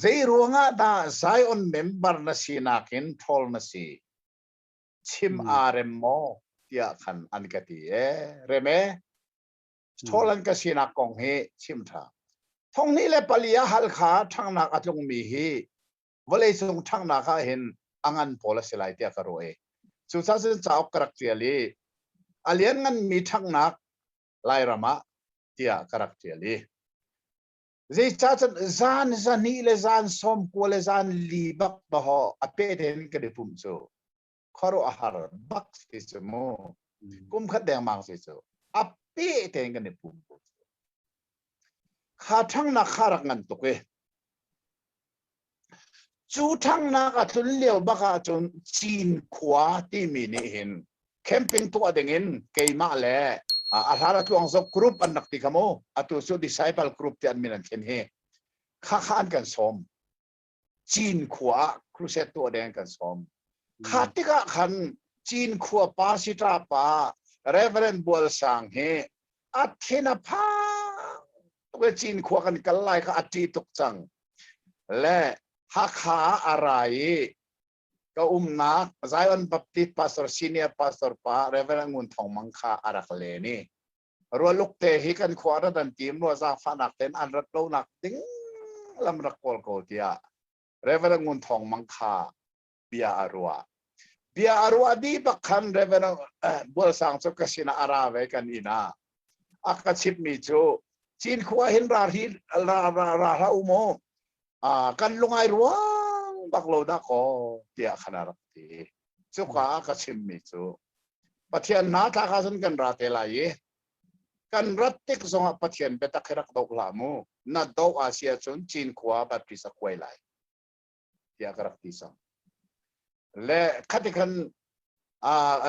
Zei ruangah dah Zion member na sinak in ṭhawl na si? Chim aa rem maw? tiah khan an ka ti e. Rem e. Ṭhawl an ka sinak kong hi chim ṭha. 2004 ah Halkha ṭhanghnak a tlungmi hi vawleicung ṭhanghnak ah hin a ngan pawl a si lai tiah ka ruah i cucaah cun cauk ka rak ṭial i a liannganmi ṭhanghnak Lairam ah tiah ka rak ṭial i zeicah cun zan zahnih le zan 90 le zan li bak dawh a pe tein kan i pumh cu khuaruah a har bak si cu mu. Kum khat dengmang si cu a pe tein kan i pum. Kha ṭhangnak kha rak ngan tuk i cu ṭhangnak a tlun lio bak ahcun Cinkhua timi nih hin camping tuah dingin keimah le a hlan a tluang zok group an rak ti kha mu. Atu cu disciple group ti an min an thlen hi. Kha kha an kan sawm. Cinkhua ah crusade tuah ding an kan sawm. Kha tikah khan Cinkhua pa sita pa Reverend Bual Sang hi a thin a phang tuk i Cinkhua kan kal lai kha a ṭih tuk cang. Le Hakha ah a ra i ka umnak Zion Baptist Pastor Senior Pastor pa Reverend Ngun Thawng Mang kha a rak len i rualuk te hi kan khua rat an tim rua zaangfahnak tein an rat lonak ding lam rak kawl ko tiah Reverend Ngun Thawng Mang kha bia a ruah. Bia a ruah dih bak khan Reverend Bual Sang cu ka sinah a ra ve kan inn ah. A ka chimhmi cu Cinkhua hin ra hi ra ra ra hlah u mu. Kan lungai ruang bak lo dah kaw tiah khan a rak ti. Cuka ah ka chimmi cu Pathian hna thlak ahcun kan ra te lai i kan rat tik zongah Pathian biatak hi rak doh hlah mu. Na doh a si ahcun Cinkhua Baptist a kuai lai. Tiah ka rak ti cang. Le khati khan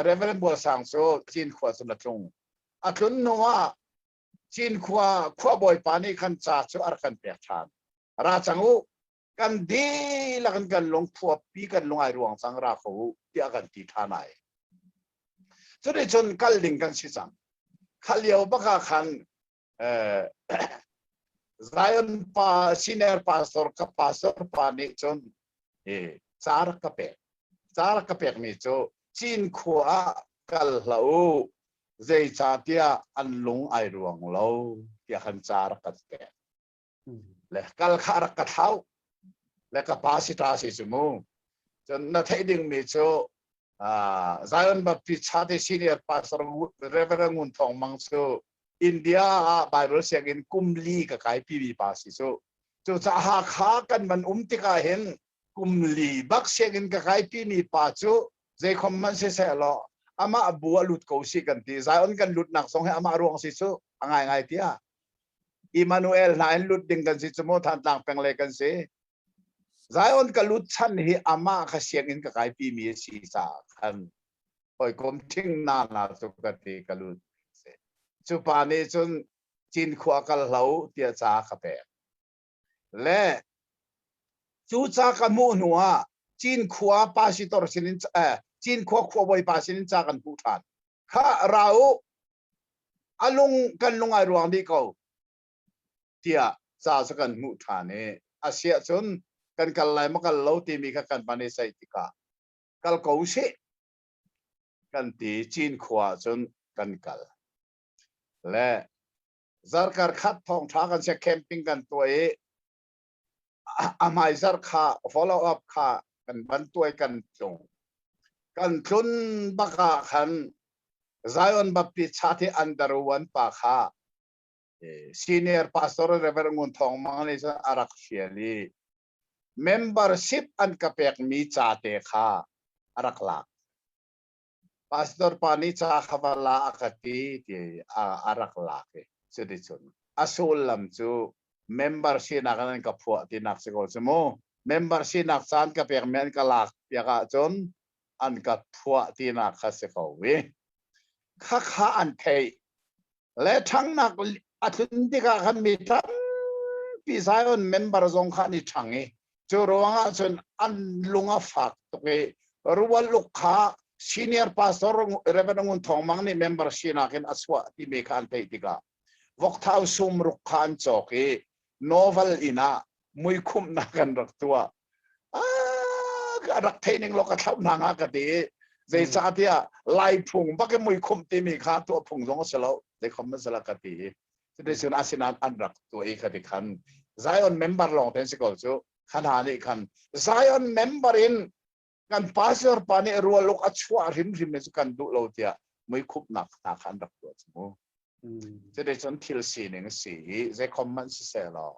Reverend Bual Sang cu Cinkhua cun a tlung. A tlun hnu ah Cinkhua khuabawipa nih khan ca cu a rak kan pek ṭhan. Ra cang u, kan dihlak in kan lungphuapi kan lung ai ruang cang ra ko u tiah kan ti ṭhan ai. Cuticun kal ding kan si cang. Kha lio bak ah khan Zion pa senior pastor ka pastor pa nih cun ca rak ka pek. Ca rak ka pekmi cu Cinkhua ah kal hlah u, zeicahtiah an lung ai ruang lo tiah khan ca rak kan pek. Le kal kha rak ka thlauh. Le ka pa si ta si cu mu. Cun na theih dingmi cu Zion Baptist Chate Senior Pastor Reverend Ngun Thawng Mang cu India ah Bible sianginn kum li ka kai pimi pa si cu. Cucaah Hakha kan van um tikah hin kum li bak sianginn ka kai pimi pa cu zeikhom hmanh siseh law amah bu a lut ko si kan ti. Zion kan lutnak zong hi amah ruang si cu a ngaingai tiah. Emmanuel hna in lut ding kan si cu mu Thantlang peng le kan si. Zion ka lut chan hi amah kha sianginn ka kai pimi a si caah khan hawikom ṭhing na na cu ka ti ka lut. Cu pa nih cun Cinkhua kal hlo tiah ca ka pek. Le cu ca ka hmuh hnu ah Cinkhua pasitor sinin eh, Cinkhua khuabawi pa sinin ca kan hmuh ṭhan. Kha ra u a lung kan lung ai ruang dih ko tiah ca cu kan hmuh ṭhan i a siah cun kan kal lai maw kal lo timi kha kan van i ceih tikah kal ko usih kan ti. Cinkhua ah cun kan kal le zarkar khat thawngṭha kan sia camping kan tuah i a hmai zarh kha follow up kha kan van tuai kan tlung. Kan tlun bak ah khan Zion Baptist Church i Underwan pa kha senior pastor Reverend Ngun Thawng Mang nih cun a rak fial i membership an ka pekmi ca te kha a rak lak. Pastor pa nih ca kha va la a ka ti ti a rak lak i cuticun a sullam cu member sinak in an ka phuah tinak si ko cu mu. Member sinak ca an ka pekmi an ka lak piak ahcun an ka phuah tinak kha si ko i khakha an theih le ṭhangnak a tlun tikah khan mi tampi Zion member zong kha an i ṭhang i cu ruangah cun an lung a fak tuk i rual uk kha senior pastor Reverend Ngun Thawng Mang nih member sinak in a chuah timi kha an theih tikah vokthau sum ruk kha an cawk i novel inn ah. Muikhumhnak kan rak tuah. Ah, rak theih ning law ka thlauh hna nga ka ti. Zeicahtiah Lai phung bak in muikhumh timi kha tuah phung zong a si lo. Zeikhom na si la ka ti. Cuticun asinain an rak tuah i kha ti khan Zion member lawng te si ko cu. Kha hna nih khan Zion member in kan pastor pa nih rualuk a chuah hrimhrim cu kan duh lo tiah muikhupnak hna kha an rak tuah cu mu. Cuticun thil sining si i zeikhom hmanh siseh law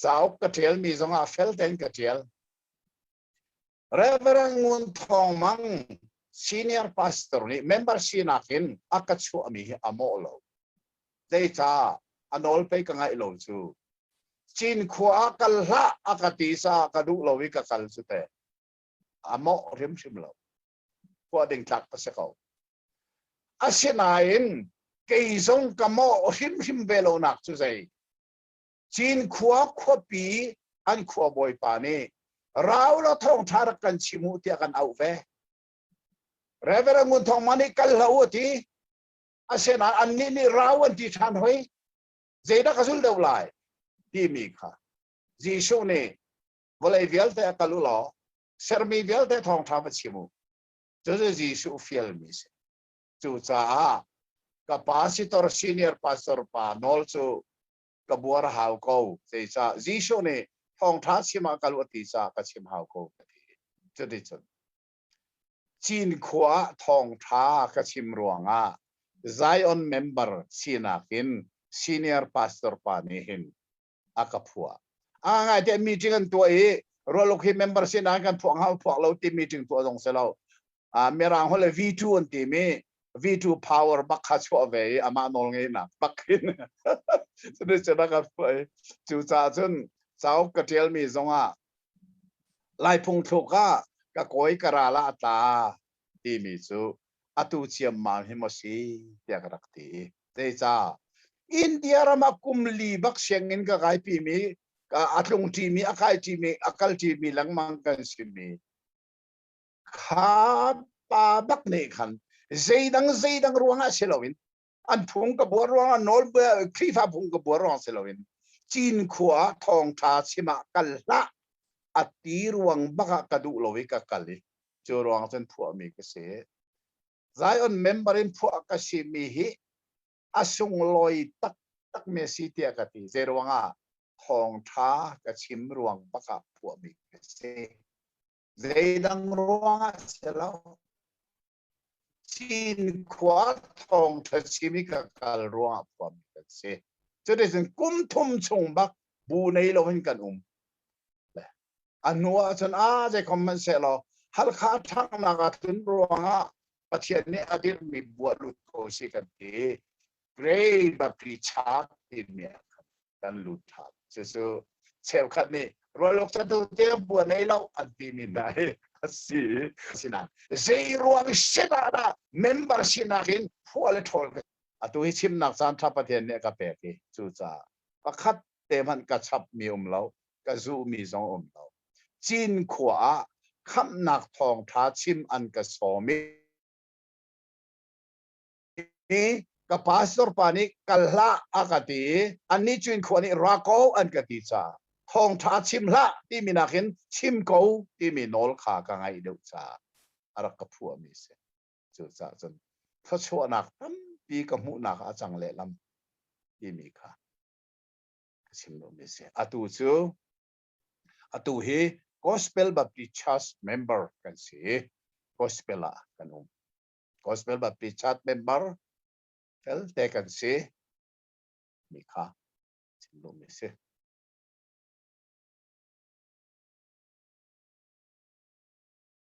cauk ka ṭialmi zongah fel tein ka ṭial. Reverend Ngun Thawng Mang senior pastor nih member sinak in a ka chuahmi hi a mawh lo. Zeicah a nawl pei ka ngaih lo cu. Cinkhua ah kal hlah a ka ti caah ka duh lo i ka kal cu teh. A mawh hrimhrim lo. Phuah ding tlak ka si ko. Asinain kei zong ka mawh hrimhrim ve lonak cu zei? Cinkhua khuapi an khua bawipa nih rau law thawngṭha rak kan chim u tiah kan auh ve. Reverend Ngun Thawng Mang nih kal hlah u a ti. Asinain annih nih rau an ti ṭhan hoi. Zeidah ka zul deuh lai timi kha Jesuh nih vawlei vialte a kal u law sermi vialte thawngṭha va chim u. Cucu Jesuh fialmi si. Cucaah ka pastor senior pastor pa nawl cu ka buar hau ko. Zeicah Jesuh nih thawngṭha chim ah kal u a ti caah ka chim hau ko ka ti. Cuticun Cinkhua ah thawngṭha ka chim ruangah Zion member sinak in senior pastor pa nih hin a ka phuah. A ngai te meeting an tuah i rualuk hi member sinak kan phuah hnga phuak lo ti meeting tuah zong si lo. Mirang holh le V2 an timi V2 power bak kha chuah ve i amah nawl ngeihnak bak in cuticun a ka phuah i cucaah cun cauk ka ṭialmi zongah Lai phungthluk ah ka kawi ka ral ah a tla timi cu atu ciammam hi maw si tiah ka rak ti. Zeicah? India ram ah kum li bak sianginn ka kaipimi, a tlung ṭimi, a kai ṭimi, a kal ṭimi lengmang kan simi kha pa bak nih khan zeidang zeidang ruangah si loin an phung ka buar ruangah nawl Khrihfa phung ka buar ruang si loin Cinkhua ah thawngṭha chim ah kal hlah a ti ruang bak ah ka duh lo i ka kal i cu ruang cun phuahmi ka si. Zion member in phuah ka simi hi a sunglawi taktak mi a si tiah ka ti. Zei ruangah thawngṭha ka chim ruang bak ah phuahmi ka si. Zeidang ruangah si lo. Cinkhua thawngṭha chim i ka kal ruangah phuahmi kan si. Cuticun kum thum chung bak bu nei loin kan um. A hnu ahcun a zeikhom hmanhsehlaw Halkha ṭhanghnak ah tlun ruangah Pathian nih a dirhmi bu ah lut ko si kan ti. Great Baptist Church timi ah khan kan lut ṭhan. Cucu cheukhat nih rualawk catu te bua nei lo an timi hna hi a si. Asinain zei ruang shit ah dah member sinak in phuah le ṭhawl ka atu hi chimnak caan ṭha Pathian nih a ka pek i cucaah pakhat te hmanh ka chapmi um lo ka zuhmi zong um lo. Cinkhua ah khamhnak thawngṭha chim an ka sawm i ka pastor pa nih kal hlah a ka ti i annih cu inkhua nih ra ko an ka ti caah thawngṭha chim hlah timi nakin chim ko timi nawl kha ka ngaih deuh caah a rak ka phuahmi a si. Cucaah cun thluachuahnak tampi ka hmuhnak ah a cang lehlam timi kha ka chim duhmi a si. Atu cu atu hi Gospel Baptist Church member kan si i Gospel ah kan um. Gospel Baptist Church member felte kan si mi kha chim duhmi si.